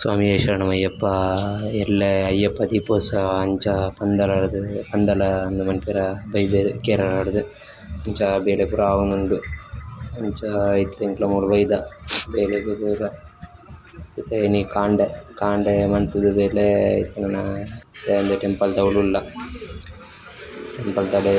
ಸ್ವಾಮಿಯೇ ಶರಣಮಯ್ಯಪ್ಪ ಎಲ್ಲೆ ಅಯ್ಯಪ್ಪ ದೀಪೋತ್ಸವ ಅಂಚ ಪಂದಳಡ್ ಪಂದಳ ಇಂದ್ ಪನ್ಪೆರ್ ಬೈದೆರ್ ಕೇರಳಡ್ ಇಂಚ ಬೇಲೆ ಪೂರ ಆವೊಂದುಂಡು ಅಂಚ ಇತ್ತೆ ಎಂಕುಲ ಮೂಲು ಬೈದ ಬೇಲೆಗ್ ಪೂರ ಇತ್ತೆ ಇನಿ ಕಾಂಡೆ ಕಾಂಡೆ ಮಂತುದು ಬೇಲೆ ಇತ್ತೆ ನನ ಇತ್ತೆ ಟೆಂಪಲ್ ದೌಲು ಉಲ್ಲ ಟೆಂಪಲ್ ದಡೆ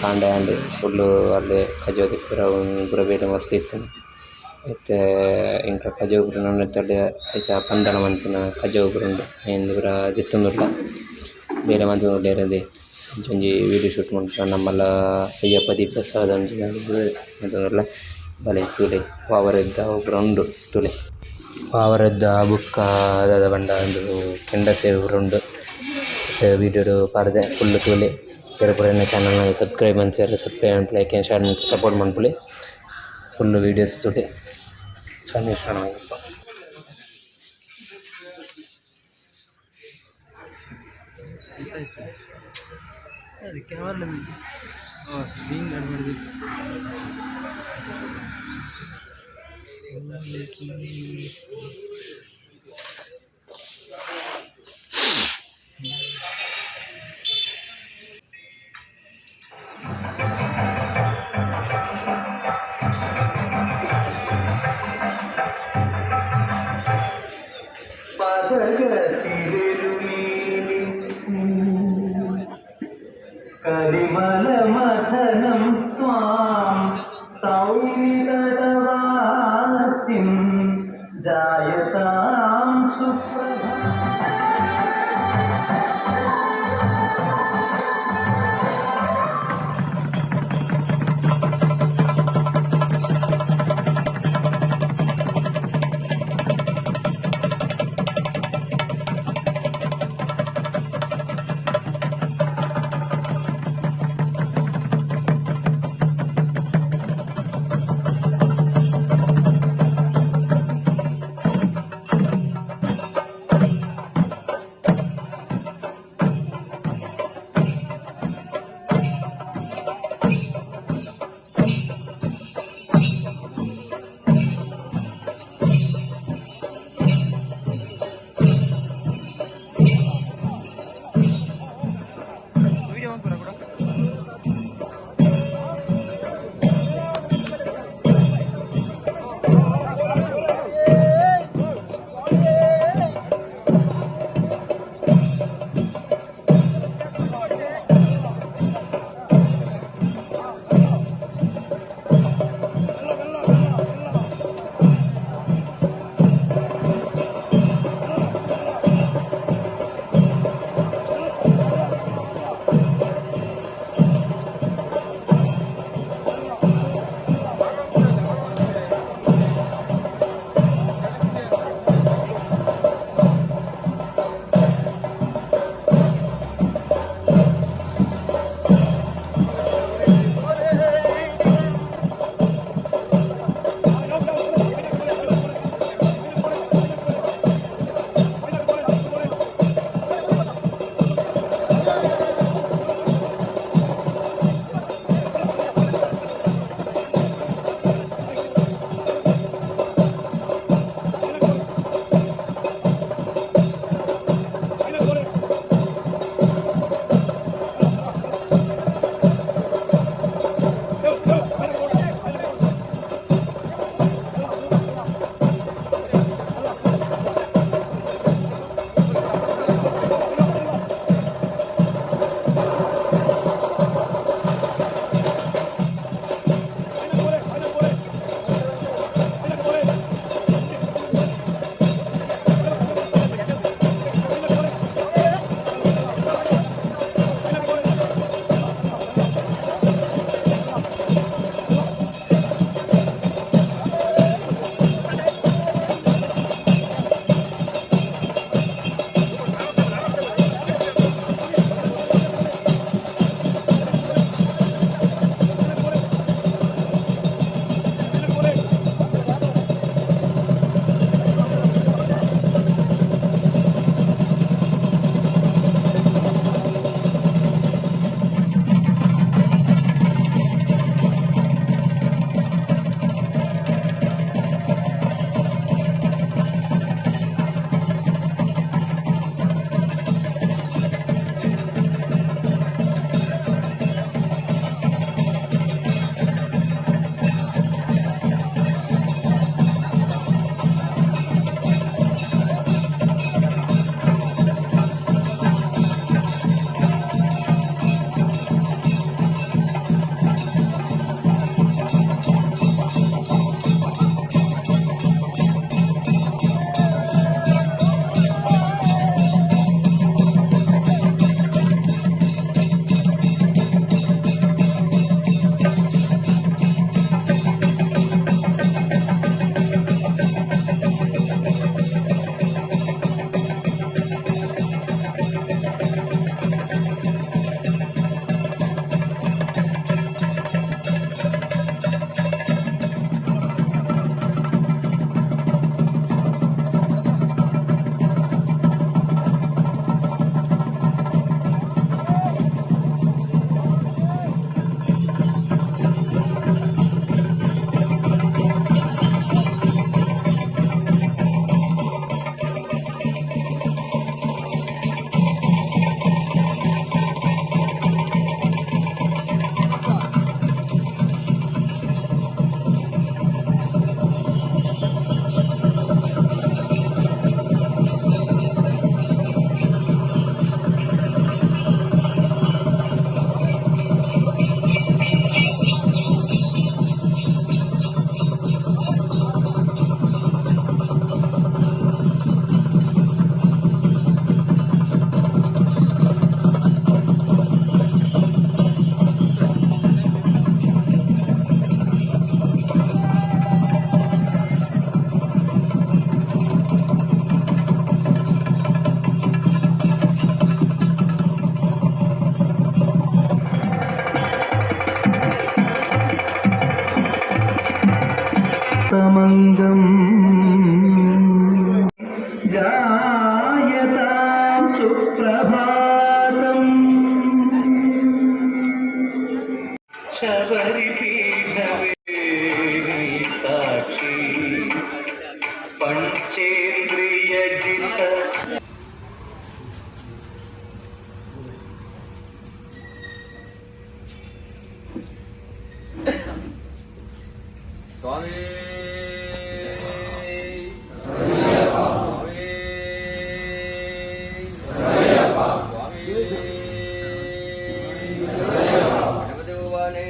ಕಾಂಡೆ ಆಂಡ್ ಫುಲ್ಲ್ ಅಲ್ಲೆ ಕಜವು ದೆಪ್ಪರೆ ಪೂರ ಬೇಲೆ ಮಸ್ತ್ ಇತ್ತ್ಂಡ್ ಇತ್ತೆ ಎಂಕಲ್ನ ಕಜವು ಪೂರ ಐತ ಪಂದಳ ಮನ್ಪುನ ಕಜವು ಪೂರ ಉಂಡು ಐನ್ ಪೂರ ದೆತ್ತೊಂದುಲ್ಲ ಬೇಲೆ ಮಂತೊಂದುಲ್ಲೆರ್ ಉಂದೇ ಅಂಚ ಒಂಜಿ ವೀಡಿಯೊ ಶೂಟ್ ಮನ್ಪುನ ನಮ್ಮಲ ಅಯ್ಯಪ್ಪ ದೀಪೋತ್ಸವ ದಂಚಿನ ಮಂತೊಂದುಲ್ಲ ಬಲೆ ತೂಲೆ ವಾವರುದ್ದ ಅವು ಪೂರ ಉಂಡು ತೂಲೆ. ವಾವರುದ್ದ ಬೊಕ್ಕ ದಾದ ಪಂಡ ಉಂದು ಕೆಂಡ ಸೇವೆ ಪೂರ ಉಂಡು ವೀಡಿಯೊ ಡು ಪಾಡ್ದೆ ಫುಲ್ಲ್ ತೂಲೆ ಇರ್ ಪೂರ ಎನ್ನ ಚಾನಲ್ ನ್ ಸಬ್ಸ್ಕ್ರೈಬ್ ಮಂತಿಜಾರ್ ಸಬ್ಸ್ಕ್ರೈಬ್ ಮನ್ಪುಲೆ ಲೈಕ್ ಆಂಡ್ ಶೇರ್ ಮನ್ಪುಲೆ ಸಪೋರ್ಟ್ ಮನ್ಪುಲೆ ಫುಲ್ಲ್ ವೀಡಿಯೋಸ್ ತೂಲೆ ಸ್ವಾಮಿ ಶರಣಮಯ್ಯಪ್ಪ. कलिमलमथनं त्वां सौमितटवासिं जायतां सुप्रभा। തമംഗം ജായതാം സുപ്രഭാതം. ശബരിപീഠവേ സാക്ഷി പഞ്ചേന്ദ്രിയജിത. സ്വാമി സ്വാമി സ്വാമി, ഗണപതി ഭഗവാനേ,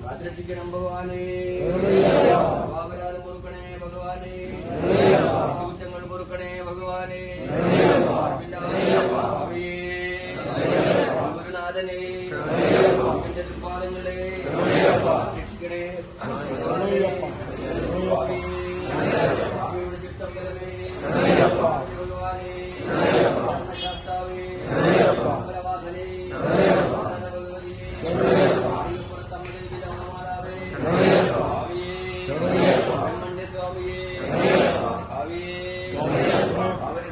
കാത്തിരക്ഷിക്കണം ഭഗവാനേ. പാപരാധം പൊറുക്കണേ ഭഗവാനേ. കുറ്റങ്ങൾ പൊറുക്കണേ ഭഗവാനേ. സ്വാമിയേ, ഗുരുനാഥനേ, എന്റെ തൃപ്പാദങ്ങളെ രക്ഷിക്കണേ ഭഗവാനേ. സ്വാമി, സ്വാമിയുടെ ചിത്തമ്പലമേ, ഭഗവാനേ, ശാസ്താവേ, അമ്പലവാസനേ, ഭഗവതിയേ, മാതാവേ, സ്വാമിയേ, ബ്രഹ്മണ്യ സ്വാമിയേ, സ്വാമിയേ,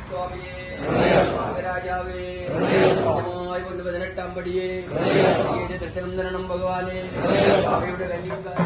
സ്വാമിയേ, രാജാവേ, കൃത്യമായി കൊണ്ട് 18-ാം പടിയേ ദർശനം തരണം ഭഗവാനെ. അവയുടെ കന്നിക്കാരെ.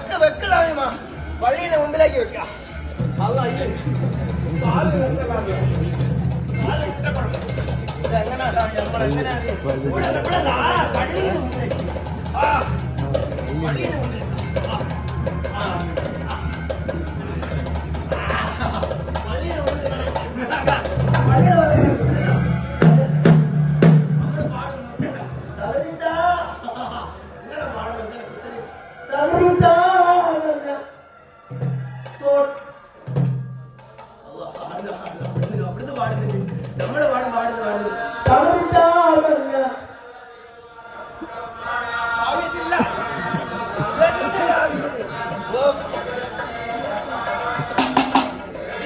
വെക്ക് വെക്ക് സ്വാമിമാ, പള്ളീന്റെ മുമ്പിലേക്ക് വെക്ക. അല്ല, ഇതെങ്ങനാ സ്വാമി, നമ്മളെങ്ങനെയാ ഇവിടെ ഇവിടെ പള്ളിയുടെ മുമ്പിലേക്ക്, ആ പള്ളിയുടെ മുമ്പിലേക്ക്, ആ ആ പള്ളിയുടെ മുമ്പിലേക്ക്, പള്ളിയുടെ മുമ്പിലേക്ക്. നമ്മള് പാടും, പാടുന്നു പാടുന്നു. ആവശ്യമില്ല.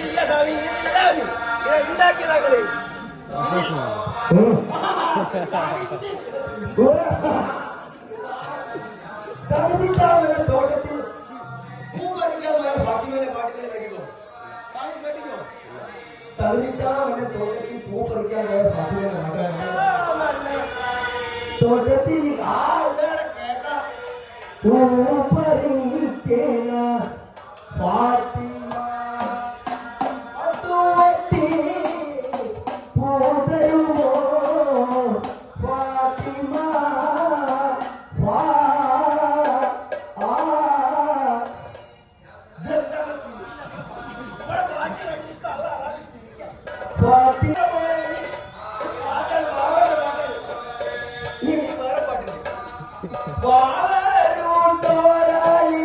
ഇല്ല സ്വാമി, ഇതില്ല. ഇത് ഉണ്ടാക്കിയതാ. തോട്ടത്തിൽ പൂ പറിക്കാൻ പോയ ഫാത്തിമേന്റെ പാട്ടുകൾ കേട്ടിക്കോ സ്വാമി? കേട്ടിക്കോ? തളിത്താവന തോട്ടത്തിൽ പൂ പറിക്കാൻ പോയ ഫാത്തിമേന്റെ പാട്ടാണ്. തോട്ടത്തിൽ ആ കേക്കാം. പൂ പറിക്കണ ഫാത്തിമ അതുവെട്ടി പൂ തരുമോ ഫാത്തിമ? ഫാ ആ ഫാത്തിമ വേറെ പാട്ടുണ്ട്. വാളരും തോരാളി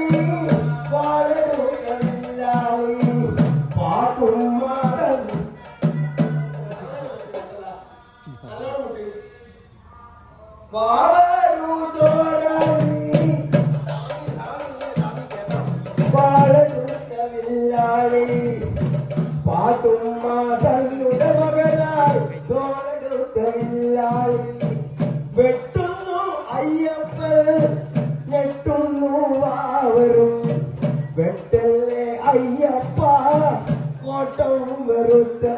വാളരും കല്ലാളി പാട്ടും വാളരും തോരാളി വാളരും കവില്ലാളി പാട്ടും തന്നുടെ മകനായി തോളെടുക്കവില്ലാളി. വെട്ടുന്നു അയ്യപ്പൻ, ഞെട്ടുന്നു വാവരും. വെട്ടല്ലേ അയ്യപ്പ, കോട്ടം വെറുത്ത്.